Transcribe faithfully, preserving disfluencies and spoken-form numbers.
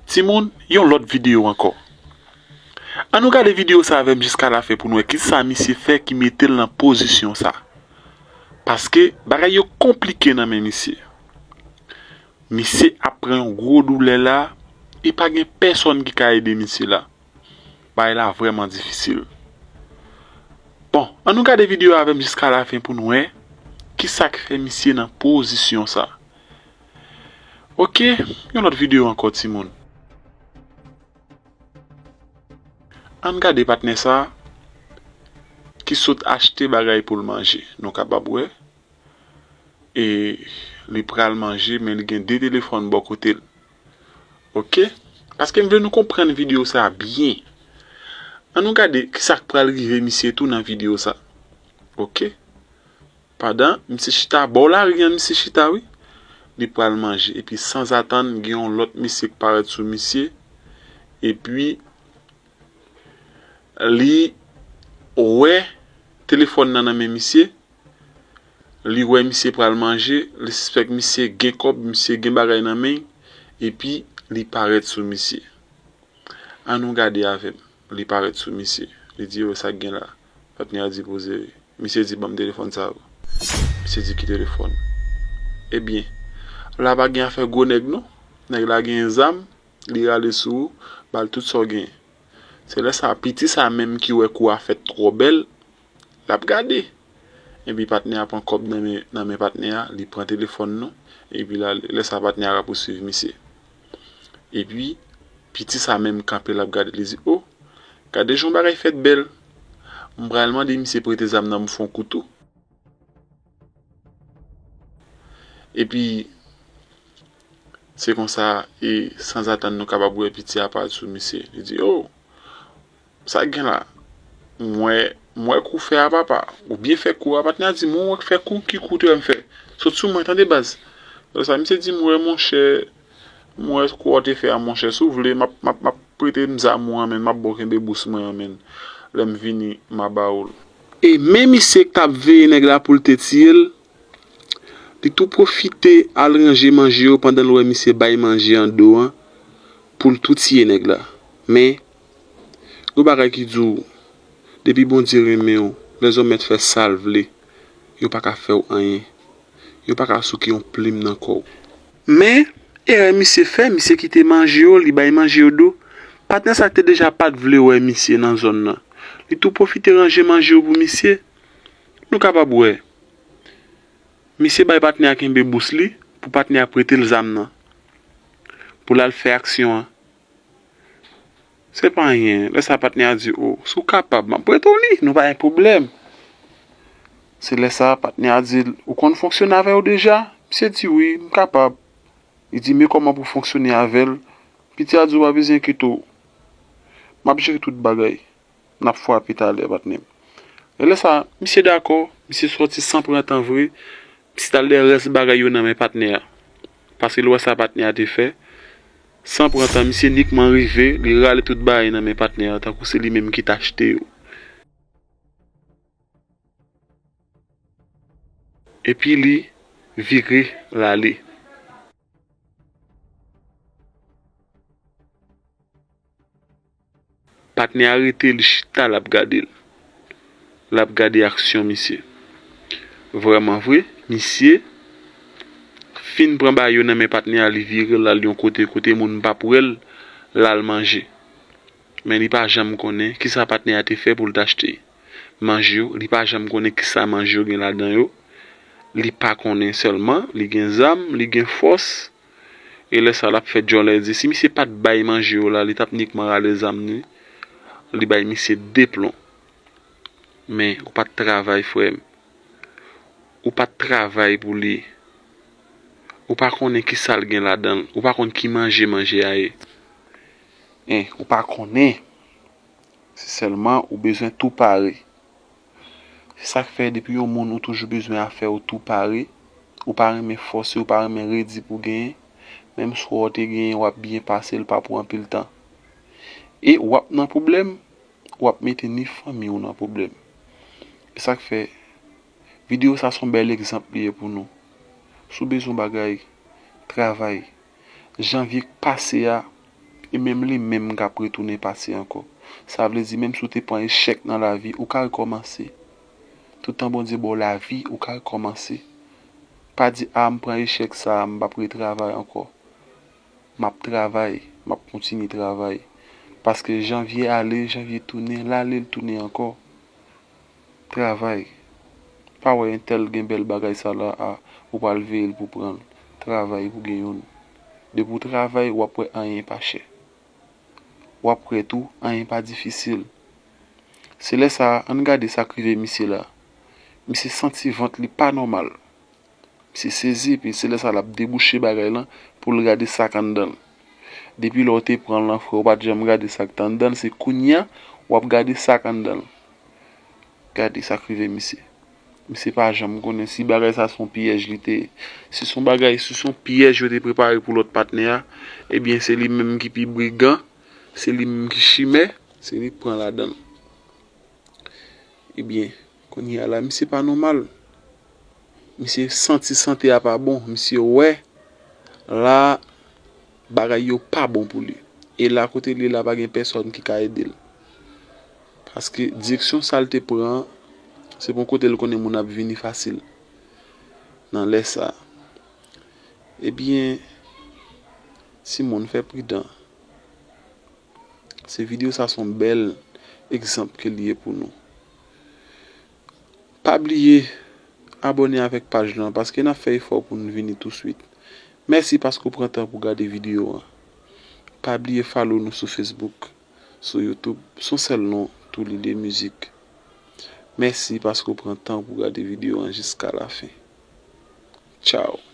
Timoun, yon lòt videyo ankò. Ann nou gade videyo sa avè m jiska lafen pou n wè kisa misye fè ki mete l nan pozisyon sa. Paske bagay yo konplike nan men misye. Misye ap pran yon gwo doulè la, e pa gen pèsonn ki ka ede misye la. Bagay la vrèman difisil. Bon, ann nou gade videyo avè m jiska lafen pou n wè kisa k fè misye nan pozisyon sa. Oke, yon lòt videyo ankò, timoun. Ann gade patnè sa ki sot achte bagay pou l manje. Nou kapab wè. E li pral manje, men li gen de telefòn bò kote l. Oke? Paske m vle nou konprann videyo sa a byen. Ann nou gade kisa k pral rive misye tou nan videyo sa. Oke? Pandan misye chita, bò lari an misye chita, wi. Li pral manje. Epi sanzatann, gen yon lòt mesye k parèt sou misye. Epi, li wè telefòn nan nan men misye. Li wè misye pral manje. Li sispèk misye gen kòb, misye gen bagay nan men l. Epi, li parèt sou misye. Ann nou gade avè m. Li parèt sou misye. Li di, "Yo, sa k gen la?" Patnè a di, "Poze wi." Misye di, "Ban m telefòn sa yo." Misye di, "Ki telefòn?" Ebyen, la pa gen afè gwo nèg non. Nèg la gen zam, li rale sou ou, ba l tout sa w genyen. Se lè sa a, piti sa a menm ki wè kou a fèt twò bèl, l ap gade. Epi patnè a pran kòb nan men, nan men patnè a, li pran telefòn nan, epi la, lè sa a patnè a rapouswiv misye. Epi, piti sa a menm kanpe, l ap gade, li di, "O, gade jan yon bagay fèt bèl. M pral mande misye prete zam nan, m fè yon kou tou." Epi, se konsa, e sanzatann nou kapab wè piti a parèt sou misye. Li di, "O, sa k gen la? M wè, m wè kou fè a papa. Ou byen fè kou a." Patnè a di, "Mwen wè k fè kou, ki kou te wè m fè? Sot sou mwen, tande baz." Lè sa, misye di, "M wè, monchè, m wè kou a w te fè a, monchè. Si w vle, m ap, m ap, m ap prete m zam ou an, men m ap ba w kenbe bous mwen an, men. Lè m vini, m a ba w l." E men misye k t ap veye nèg la pou l te tiye l, li tou pwofite al ranje manje yo pandan l wè misye bay manje an do an pou l tou tiye nèg la. Men, yon bagay ki di w, depi Bondye renmen w, lèzòm mèt fè sa l vle, yo pa ka fè w anyen. Yo pa ka souke yon plim nan kò w. Men, erè misye fè, misye kite manje yo, li bay manje yo do. Patnè sa te deja pa t vle wè misye nan zòn nan. Li tou pwofite ranje manje yo pou misye. Nou kapab wè. Misye bay patnè a kenbe bous li, pou patnè a prete l zam nan. Pou l al fè aksyon an. Se pa anyen. Lè sa patnè a di, "O, si w kapab, m ap prete w li, nou pa gen pwoblèm." Se lè sa patnè a di l, "Ou konn fonksyone avè yo deja?" Misye di, "Wi, m kapab." Li di, "Men kòman pou w fonksyone avè l?" Piti a di, "Ou pa bezwen enkyete w. M ap jere tout bagay. N ap frape talè, patnè m." E lè sa, misye dakò, misye sòti san pran tan vre, misye t al dèyè rès bagay yo nan men patnè a. Paske l wè sa patnè a te fè. San pran tan, misye nikman rive, li rale tout bagay nan men patnè a, tankou se li menm ki t achte yo. Epi li vire l ale. Patnè a rete, li chita, l ap gade l. L ap gade aksyon misye. Vrèman vre, misye fin pran bagay yo nan men patnè a, li vire l al yon kote, kote moun p ap wè l, l al manje. Men li pa janm konnen kisa patnè a te fè pou l t achte manje yo. Li pa janm konnen kisa manje yo gen ladan yo. Li pa konnen sèlman, li gen zam, li gen fòs. E lè sa l ap fè djòlè di, si misye pa t bay manje yo la, li t ap nikman rale zam li. Li bay misye de plon. Men, ou pa t travay, frè m. Ou pa t travay pou li. Ou pa konnen kisa l gen ladan l. Ou pa konn ki manje manje a ye. En, ou pa konnen. Se sèlman ou bezwen tou pare. Se sa k fè depi yon moun ou toujou bezwen afè w tou pare, ou pa renmen fòse, ou pa renmen redi pou genyen, menm si w te genyen, w ap byen pase, l pa pou anpil tan. E w ap nan pwoblèm, w ap mete ni fanmi w nan pwoblèm. E sa k fè, videyo sa se yon bèl egzanp li ye pou nou. Si w bezwen yon bagay, travay. Janvye k pase a, E menm li menm k ap retounen pase ankò. Sa vle di, menm si w te pran echèk nan lavi, ou ka rekòmanse. Toutan Bondye ba w lavi, ou ka rekòmanse. Pa di, "A, m pran echèk sa a, m p ap retravay ankò." M ap travay, m ap kontinye travay. Paske janvye ale, janvye tounen, l ale, l tounen ankò. Travay. Pa wè entèl gen bèl bagay sa la a, ou pral veye l pou pran l. Travay pou gen youn. Depi w travay, w ap wè anyen pa chè. W ap wè tou, anyen pa difisil. Se lè sa a, ann gade sa k rive misye la. Misye santi vant li pa nòmal. Misye sezi, epi se lè sa l ap debouche bagay lan pou l gade sa k anndan l. Depi lè w te pran l lan, frè, w pa t janm gade sa k t anndan l, se kounye a w ap gade sa k anndan l. Gade sa k rive misye. Misye pa janm konnen si bagay sa se yon pyèj li te ye. Si se yon bagay, si se yon pyèj yo te prepare pou lòt patnè a, ebyen se li menm ki pi brigan, se li menm ki chimè, se li k pran ladan l. Ebyen, kounye a la, misye pa nòmal. Misye santi sante a pa bon. Misye wè la bagay yo pa bon pou li. E la kote li ye la pa gen pèsòn ki ka ede l. Paske direksyon sa l te pran an, se pa yon kote l konnen moun ap vini fasil. Nan lè sa a. Ebyen, timoun, fè pridan. Se videyo sa se yon bèl egzanp ke li ye pou nou. Pa bliye abòne avèk paj lan paske n ap fè efò pou n vini touswit. Mèsi paske w pran tan pou gade videyo an. Pa bliye follow nou sou Facebook, sou YouTube, se yon sèl non, Toulide Mizik. Mèsi paske w pran tan pou gade videyo an jiska lafen. Tchaw.